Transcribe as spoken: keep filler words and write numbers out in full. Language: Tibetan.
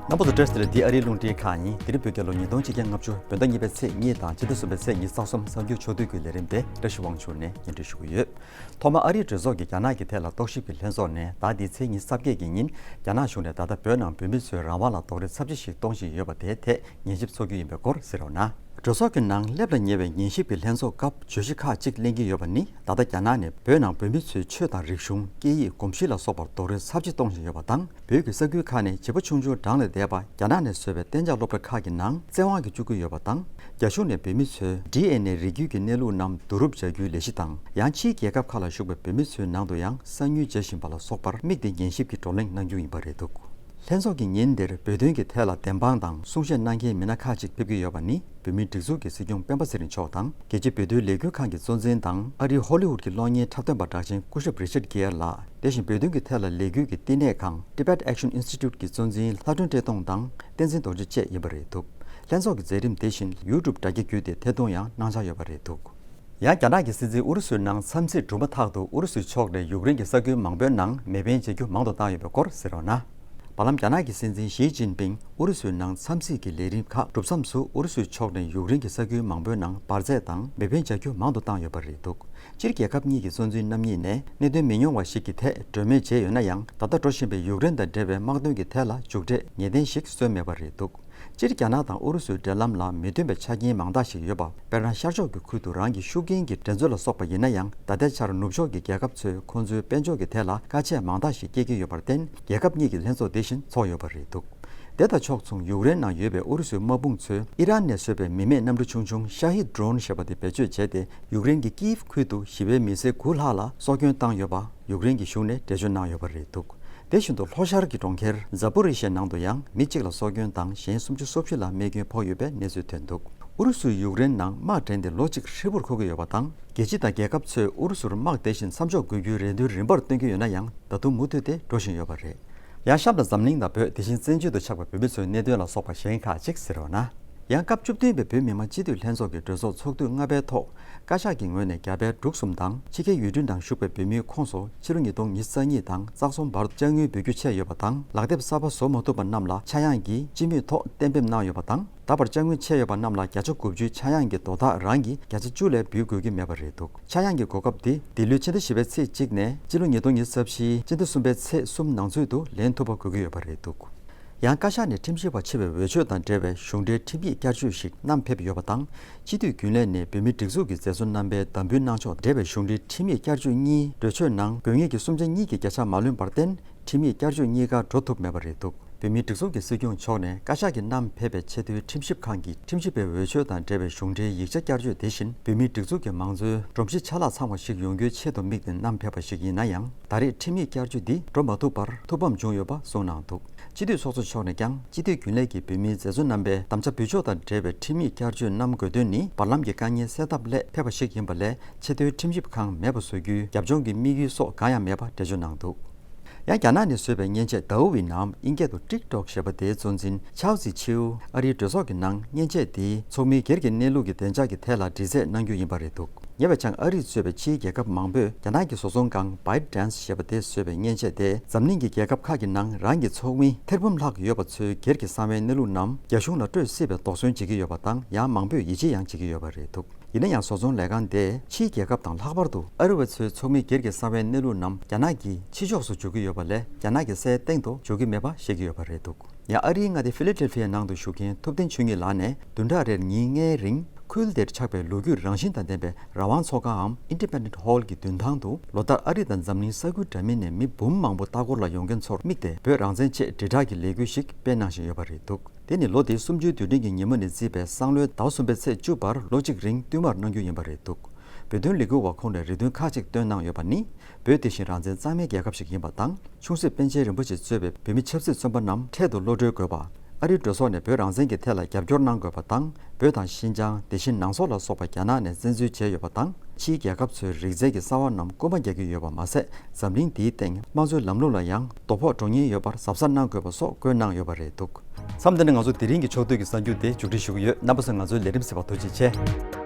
རྣམ་པ་ཚོ་བཀྲ་ཤིས་བདེ་ལེགས། འདི་ཨ་རིའི་རླུང་འཕྲིན་ཁང་ཡིན། དེ་རིང་བོད་རྒྱལ་ལོ་ཉིས་སྟོང་ཆིག་བརྒྱ་ལྔ་བཅུ་བོད་ཟླ་གཉིས་པའི་ཚེས་གཉིས་དང་ཕྱི་ཟླ་གསུམ་པའི་ཚེས་ཉི་ཤུ་རྩ་གསུམ་གསར་འགྱུར་ཕྱོགས་བསྡུས་ཀྱི་ལས་རིམ་དེ་བཀྲ་ཤིས་དབང་ཕྱུག་ནས་སྙན་སྒྲོན་ཞུ་གི་ཡོད། ཐོག་མར་ཨ་རིའི་གྲོས་ཚོགས་ཀྱིས་རྒྱ་ནག་གི་ཐད་ལ་རྟོག་ཞིབ་ཀྱི་ལྷན་ཚོགས་ནས་ཟླ་འདིའི་ཚེས་ཉི་ཤུ་རྩ་བརྒྱད་ཀྱི་ཉིན་རྒྱ་ནག་གཞུང་ནས་ད་ལྟ་བོད་ནང་བོད་མི་ཚོའི་རང་དབང་ལ་རྡོག་རོལ་ཚབས་ཆེ་ཞིག་གཏོང་བཞིན་ཡོད་པ་དེའི་ཐད་ཉན་ཞིབ་འཚོགས་རྒྱུ་ཡིན་པའི་སྐོར་གསན་རོགས་གནང་། གྲོས་ཚོགས་ཀྱི་ནང་སླེབས་ལ་ཉེ་བའི་ཉན་ཞིབ་ཀྱི་ལྷན་ཚོགས་སྐབས་བརྗོད་གཞི་ཁག་ཅིག་གླེང་གི་ཡོད་པ་ནི། ད་ལྟ་རྒྱ་ནག་ནས་བོད་ནང་བོད་མི་ཚོའི་ཆོས་དང་རིག་གཞུང་། སྐད་ཡིག། གོམས་གཤིས་ལ་སོགས་པར་རྡོག་རོལ་ཚབས་ཆེ་གཏོང་བཞིན་ཡོད་པ་དང་། བོད་ཀྱི་ས་ཁུལ་ཁག་ནས་བྱིས་པ་ཆུང་ཆུང་གྲངས་ལས་འདས་པ་རྒྱ་ནག་ནས་བཟོས་པའི་གཏན་འཇགས་སློབ་གྲྭ་ཁག་གི་ནང་བཙན་དབང་གིས་བཅུག་གི་ཡོད་པ་དང་། རྒྱ་གཞུང་ནས་བོད་མི་ཚོའི་ཌི་ཨེན་ཨེ་རིགས་རྒྱུད་ཀྱི་གནས་ལུགས་རྣམས་བསྡུ་རུབ་བྱ་རྒྱུའི་ལས་གཞི་དང་། ཡང་ཕྱིའི་རྒྱལ་ཁབ་ཁག་ལ་བཞུགས་པའི་བོད་མི་ཚོའི་ནང་དུ་ཡང་གསང་ཉུལ་བྱེད་བཞིན་པ་ལ་སོགས་པར་དམིགས་ཏེ་ཉན་ཞིབ་ཀྱི་བགྲོ་གླེང་གནང་རྒྱུ་ཡིན་པ་རེད་འདུག། ལྷན་ཚོགས་ཀྱི་ཉིན་འདིར་བོད་དོན་གྱི་ཐད་ལ་བདེན་དཔང་དང་གསུང་བཤད་གནང་མཁན་མི་སྣ་ཁག་ཅིག་ཕེབས་ཀྱི་ཡོད་པ་ནི། བོད་མིའི་སྒྲིག་འཛུགས་ཀྱི་སྲིད་སྐྱོང་སྤེན་པ་ཚེ་རིང་མཆོག་དང་། རྒྱལ་སྤྱིའི་བོད་དོན་ལས་འགུལ་ཁང་གི་གཙོ་འཛིན་དང་། ཨ་རིའི་ཧོ་ལི་ཝུད་ཀྱི་གློག་བརྙན་འཁྲབ་སྟོན་པ་གྲགས་ཅན་སྐུ་ཞབས་རི་ཆར་གྷེར་ལགས། དེ་བཞིན་བོད་དོན་གྱི་ཐད་ལ་ལས་འགུལ་གྱི་བསྟི་གནས་ཁང་Tibet Action Institute གྱི་གཙོ་འཛིན་ལྷ་སྒྲོན་བཀྲས་མཐོང་དང་། བསྟན་འཛིན་རྡོ་རྗེ་བཅས་ཡིན་པ་རེད་འདུག། ལྷན་ཚོགས་ཀྱི་མཛད་རིམ་དེ་བཞིན་YouTube དྲ་རྒྱ་བརྒྱུད་དེ་ཐད་གཏོང་ཡང་གནང་འཆར་ཡོད་པ་རེད་འདུག། ཡང་རྒྱ་ནག་གི་སྲིད་འཛིན་ཨུ་རུ་སུའི་ནང་འཚམས་གཟིགས་གྲུབ་མ་ཐག་ཏུ། ཨུ་རུ་སུའི་ཕྱོགས་ནས་ཡུཀ་རེན་གྱི་ས་ཁུལ་མང་པོའི་ནང་མེ་འཕེན་བྱེད་རྒྱུ་མང་དུ་བཏང་ཡོད་པའི་སྐོར་གསན་རོགས་གནང་། བར་ལམ་རྒྱ་ནག་གི་སྲིད་འཛིན་ཞི་ཅིན་ཕིང་ཨུ་རུ་སུའི་ནང་འཚམས་གཟིགས་ཀྱི་ལས་རིམ་ཁག་གྲུབ་མཚམས་སུ། ཨུ་རུ་སུའི་ཕྱོགས་ནས་ཡུཀ་རེན་གྱི་ས་ཁུལ་མང་པོའི་ནང་འབར་རྫས་དང་མེ་འཕེན་བྱ་རྒྱུ་མང་དུ་བཏང་ཡོད་པ་རེད་འདུག། སྤྱིར་རྒྱལ་ཁབ་གཉིས་ཀྱི་གཙོ་འཛིན་རྣམ་གཉིས་ནས་གནད་དོན་མི་ཉུང་བ་ཞིག་གི་ཐད་གྲོས་མོལ་བྱས་ཡོད་ན་ཡང་། ད་ལྟ་འགྲོ་བཞིན་པའི་ཡུཀ་རེན་དང་འབྲེལ་བའི་དམག་དོན་གྱི་ཐད་ལ་མཇུག་འབྲས་ངེས་གཏན་ཞིག་སོན་མེད་པ་རེད་འདུག། སྤྱིར་རྒྱ་ནག་དང་ཨུ་རུ་སུའི་འབྲེལ་ལམ་ལ་མི་མཐུན་པའི་ཆ་རྐྱེན་མང་དག་ཞིག་ཡོད་པ། དཔེར་ན། ཤར་ཕྱོགས་ཀྱི་ཁུལ་དུ་རང་གི་ཤུགས་རྐྱེན་གྱི་འགྲན་རྩོད་ལ་སོགས་པ་ཡིན་ན་ཡང་། ད་ལྟའི་ཆར་ནུབ་ཕྱོགས་ཀྱི་རྒྱལ་ཁབ་ཚོས་ཁོང་ཚོའི་དཔལ་འབྱོར་གྱི་ཐད་ལ་དཀའ་སྤྱད་མང་དག་ཞིག་སྐྱེལ་གྱི་ཡོད་པར་བརྟེན། རྒྱལ་ཁབ་གཉིས་ཀྱི་ལྷན་ཚོགས་དེ་བཞིན་འཚོགས་ཡོད་པ་རེད་འདུག། དེ་དང་ཕྱོགས་མཚུངས། ཡུཀ་རེན་ནང་ཡོད་པའི་ཨུ་རུ་སུའི་དམག་དཔུང་ཚོས་ཨི་རན་ནས་བཟོས་པའི་མི་མེད་གནམ་གྲུ་ཆུང་ཆུང་ཤ་ཧིད་ཌྲོན་ཞེས་པ་དེ་བེད་སྤྱོད་བྱས་ཏེ། ཡུཀ་རེན་གྱི་ཀིབ་ཁུལ་དུ་ཞི་བའི་མི་སེར་དགུ་ལྷག་ལ་སྲོག་སྐྱོན་བཏང་ཡོད་པ། ཡུཀ་རེན་གྱི་གཞུང་ནས་འགྲེལ་བརྗོད་གནང་ཡོད་པ་རེད་འདུག། དེ་བཞིན་དུ། ལྷོ་ཤར་གྱི་གྲོང་ཁྱེར་ཛ་པོ་རི་ཤ་ནང་དུ་ཡང་མི་གཅིག་ལ་སྲོག་སྐྱོན་དང་། གཞན་སུམ་ཅུ་སོ་བཞི་ལ་རྨས་སྐྱོན་ཕོག་ཡོད་པའི་གནས་ཚུལ་ཐོན་འདུག། ཨུ་རུ་སུས་ཡུཀ་རེན་ནང་དམག་འདྲེན་ཏེ་ལོ་གཅིག་ཧྲིལ་པོར་འཁོར་གྱི་ཡོད་པ་དང་། རྒྱལ་སྤྱི་དང་རྒྱལ་ཁབ་ཚོས་ཨུ་རུ་སུར་དམག་དེ་བཞིན་མཚམས་འཇོག་དགོས་རྒྱུའི་རེ་འདུན་རིམ་པར་བཏོན་གྱི་ཡོད་ན་ཡང་། ད་དུང་མུ་མཐུད་དེ་འགྲོ་བཞིན་ཡོད་པ་རེད། ཡང་གཤམ་ལ་འཛམ་གླིང་དང་བོད། དེ་བཞིན་བཙན་བྱོལ་དུ་ཆགས་པའི་བོད་མི་ཚོའི་གནད་དོན་ལ་སོགས་པ་གཞན་ཁག་ཅིག་གསན་རོགས་གནང་། ཡང་སྐབས་བཅུ་བདུན་པའི་བོད་མི་མང་སྤྱི་འཐུས་ལྷན་ཚོགས་ཀྱི་གྲོས་ཚོགས་ཚོགས་དུས་ལྔ་པའི་ཐོག། བཀའ་ཤག་གི་ངོས་ནས་རྒྱ་བལ་འབྲུག་གསུམ་དང་ཕྱི་རྒྱལ་ཡུལ་གྲུའི་ནང་བཞུགས་པའི་བོད་མིའི་ཁོངས་སུ་ཕྱི་ལོ་ཉིས་སྟོང་ཉི་ཤུ་རྩ་གཉིས་དང་རྩ་གསུམ་བར་དུ་དཔྱ་དངུལ་འབུལ་རྒྱུ་ཆད་ཡོད་པ་དང་། ལག་དེབ་གསར་པ་བཟོ་མ་ཐུབ་པ་རྣམས་ལ་ཆག་ཡང་གི་སྤྱི་མོས་ཐོག་གཏན་འབེབས་གནང་ཡོད་པ་དང་། ད་བར་དཔྱ་དངུལ་ཆད་ཡོད་པ་རྣམས་ལ་བརྒྱ་ཆ་དགུ་བཅུའི་ཆག་ཡང་གི་རྡོག་རྟགས་རང་གི་བརྒྱ་ཆ་བཅུ་ལས་འབུལ་དགོས་ཀྱི་མེད་པ་རེད་འདུག། ཆག་ཡང་གི་གོ་སྐབས་འདི་འདི་ལོའི་ཕྱི་ཟླ་བཞི་པའི་ཚེས་གཅིག་ནས་སྤྱི་ལོ་ཉིས་སྟོང་ཉི་ཤུ་རྩ་བཞིའི་སྤྱི་ཟླ་གསུམ་པའི་ཚེས་གསུམ་ནང་ཚུད་དུ་ལེན་ཐུབ་པ་དགོས་ཀྱི་ཡོད་པ་རེད་འདུག། ཡང་བཀའ་ཤག་ནས་ཁྲིམས་ཞིབ་པ་ཆེ་བའི་འོས་ཆོས་དང་འབྲེལ་བའི་གཞུང་འབྲེལ་ཁྲིམས་ཡིག་བསྐྱར་བཅོས་ཤིག་བསྣམས་ཕེབས་ཡོད་པ་དང་། སྤྱི་འཐུས་རྒྱུན་ལས་ནས་བོད་མིའི་སྒྲིག་འཛུགས་ཀྱི་མཛད་གཙོ་རྣམ་པའི་དམ་འབུལ་གནང་ཕྱོགས་འབྲེལ་བའི་གཞུང་འབྲེལ་ཁྲིམས་ཡིག་བསྐྱར་བཅོས་གཉིས་གྲོས་ཆོད་ནང་དགོས་ངེས་ཀྱི་གསུམ་ཆ་གཉིས་ཀྱི་བརྒྱ་ཆ་མ་ལོན་པར་བརྟེན། ཁྲིམས་ཡིག་བསྐྱར་བཅོས་གཉིས་ཀ་འགྲོ་ཐུབ་མེད་པ་རེད་འདུག། བོད་མིའི་སྒྲིག་འཛུགས་ཀྱི་སྲིད་སྐྱོང་མཆོག་ནས་བཀའ་ཤག་གིས་བསྣམས་ཕེབས་པའི་ཆེས་མཐོའི་ཁྲིམས་ཞིབ་ཁང་གི་ཁྲིམས་ཞིབ་པའི་འོས་ཆོས་དང་འབྲེལ་བའི་གཞུང་འབྲེལ་ཡིག་ཆ་བསྐྱར་བཅོས་དེ་བཞིན། བོད་མིའི་སྒྲིག་འཛུགས་ཀྱི་མང་གཙོའི་སྒྲོམ་གཞི་ཆ་ལག་ཚང་བ་ཞིག་ཡོང་རྒྱུའི་ཆེད་དུ་དམིགས་ཏེ་བསྣམས་ཕེབས་པ་ཞིག་ཡིན་ན་ཡང་། ད་རེས་ཁྲིམས་ཡིག་བསྐྱར་བཅོས་འདི་འགྲོ་མ་ཐུབ་པར་ཐུགས་ཕམ་བྱུང་ཡོད་པ་གསུངས་གནང་འདུག། སྤྱི་འཐུས་ཚོགས་གཙོ་མཆོག་ནས་ཀྱང་། སྤྱི་འཐུས་རྒྱུན་ལས་ཀྱིས་བོད་མིའི་མཛད་གཙོ་རྣམ་པའི་དམ་བཅའ་འབུལ་ཕྱོགས་དང་འབྲེལ་བའི་ཁྲིམས་ཡིག་བསྐྱར་བཅོས་བསྣམས་དགོས་དོན་ནི། བར་ལམ་གྱི་དཀའ་ངལ་སེལ་ཐབས་སླད་ཕེབས་པ་ཞིག་ཡིན་པ་ལས། ཆེས་མཐོའི་ཁྲིམས་ཞིབ་ཁང་མེད་པ་བཟོ་རྒྱུའི་རྒྱབ་ལྗོངས་ཀྱི་དམིགས་ཡུལ་སོགས་གང་ཡང་མེད་པ་འགྲེལ་བརྗོད་གནང་འདུག། ཡང་རྒྱ་ནག་ནས་བཟོས་པའི་མཉེན་ཆས་Douyin ནམ་དབྱིན་སྐད་དུ་TikTok ཞེས་པ་དེའི་གཙོ་འཛིན་Chao Zhiqiu། ཨ་རིའི་གྲོས་ཚོགས་ཀྱི་ནང་མཉེན་ཆས་དེའི་ཚོགས་མིའི་སྒེར་གྱི་གནས་ལུགས་ཀྱི་བདེ་འཇགས་ཀྱི་ཐད་ལ་དྲི་རྩད་གནང་རྒྱུ་ཡིན་པ་རེད་འདུག། ཉེ་བའི་ཆར་ཨ་རིས་གཙོས་པའི་ཕྱིའི་རྒྱལ་ཁབ་མང་པོས་རྒྱ་ནག་གི་བཟོ་ཚོང་ཁང་ByteDance ཞེས་པ་དེས་བཟོས་པའི་མཉེན་ཆས་དེ། འཛམ་གླིང་གི་རྒྱལ་ཁབ་ཁག་གི་ནང་རང་གི་ཚོགས་མི་ཐེར་འབུམ་ལྷག་ཡོད་པ་ཚོའི་སྒེར་གྱི་གསང་བའི་གནས་ལུགས་རྣམས་རྒྱ་གཞུང་ལ་སྤྲོད་སྲིད་པའི་དོགས་ཟོན་བྱེད་ཀྱི་ཡོད་པ་དང་། ཡང་མང་པོས་ཡིད་ཆེས་ཡང་བྱེད་ཀྱི་ཡོད་པ་རེད་འདུག། ཡིན་ན་ཡང་། བཟོ་ཚོང་ལས་ཁང་དེས་ཕྱིའི་རྒྱལ་ཁབ་དང་ལྷག་པར་དུ་ཨ་རི་བ་ཚོའི་ཚོགས་མི་སྒེར་གྱི་གསང་བའི་གནས་ལུགས་རྣམས་རྒྱ་ནག་གི་ཕྱི་ཕྱོགས་སུ་འཇོག་གི་ཡོད་པ་ལས། རྒྱ་ནག་གི་སའི་སྟེང་དུ་འཇོག་གི་མེད་པ་བཤད་ཀྱི་ཡོད་པ་རེད་འདུག། ཡང་ཨ་རིའི་མངའ་སྡེ་ཕི་ལེ་ཌེལ་ཕི་ཡ་ནང་དུ་བཞུགས་མཁན་ཐུབ་བསྟན་ཆོས་ཉིད་ལགས་ནས། བདུན་ཕྲག་རེར་ཉིན་ལྔའི་རིང་ཁུལ་དེར་ཆགས་པའི་ལོ་རྒྱུས་རང་བཞིན་དང་ལྡན་པའི་རང་དབང་ཚོགས་ཁང་འམ་Independence Hall གྱི་མདུན་ཐང་དུ། ལོ་ལྟར་ཨ་རི་དང་འཛམ་གླིང་ས་ཁུལ་འདྲ་མིན་ནས་མི་འབུམ་མང་པོ་ལྟ་སྐོར་ལ་ཡོང་མཁན་ཚོར་དམིགས་ཏེ། བོད་རང་བཙན་ཆེད་དྲིལ་བསྒྲགས་ཀྱི་ལས་འགུལ་ཞིག་སྤེལ་གནང་བཞིན་ཡོད་པ་རེད་འདུག། དེ་ནི་ལོ་འདིའི་གསུམ་བཅུའི་དུས་དྲན་གྱི་ཉིན་མོ་ནས་བརྩིས་པའི་སང་ལོའི་ཟླ་གསུམ་པའི་ཚེས་བཅུ་བར་ལོ་གཅིག་རིང་བསྟུད་མར་གནང་རྒྱུ་ཡིན་པ་རེད་འདུག། བོད་དོན་ལས་འགུལ་བ་ཁོང་ནས་རེ་འདུན་ཁག་ཅིག་བཏོན་གནང་ཡོད་པ་ནི། བོད་དེ་བཞིན་རང་བཙན་གཙང་མའི་རྒྱལ་ཁབ་ཞིག་ཡིན་པ་དང་། ཆུང་སྲིད་པཎ་ཆེན་རིན་པོ་ཆེ་གཙོས་པའི་བོད་མི་ཆབ་སྲིད་བཙོན་པ་རྣམས་འཕྲལ་དུ་གློད་གྲོལ་དགོས་པ། ཨ་རིའི་གྲོས་ཚོགས་ནས་བོད་རང་བཙན་གྱི་ཐད་ལ་རྒྱབ་སྐྱོར་གནང་དགོས་པ་དང་། བོད་དང་ཤིན་ཅང་། དེ་བཞིན་ནང་སོག་ལ་སོགས་པ་རྒྱ་ནག་ནས་བཙན་འཛུལ་བྱས་ཡོད་པ་དང་། ཕྱིའི་རྒྱལ་ཁབ་ཚོས་རིག་རྩལ་གྱི་གསར་བ་རྣམས་རྐུ་མ་རྒྱག་གི་ཡོད་པ་མ་ཟད། འཛམ་གླིང་འདིའི་སྟེང་དམངས་གཙོའི་ལམ་ལུགས་ལ་ཡང་དོ་ཕོག་འགྲོ་ཉེན་ཡོད་པར་གཟབ་གཟབ་གནང་དགོས་པ་སོགས་བཀོད་གནང་ཡོད་པ་རེད་འདུག། མཚམས་འདི་ནས་ང་ཚོ་དེ་རིང་གི་ཕྱོགས་བསྡུས་ཀྱི་གསར་འགྱུར་དེ་མཇུག་སྒྲིལ་ཞུ་གི་ཡོད། རྣམ་པ་ཚོས་ང་ཚོའི་ལས་རིམ་གཟིགས་པར་ཐུགས་རྗེ་ཆེ།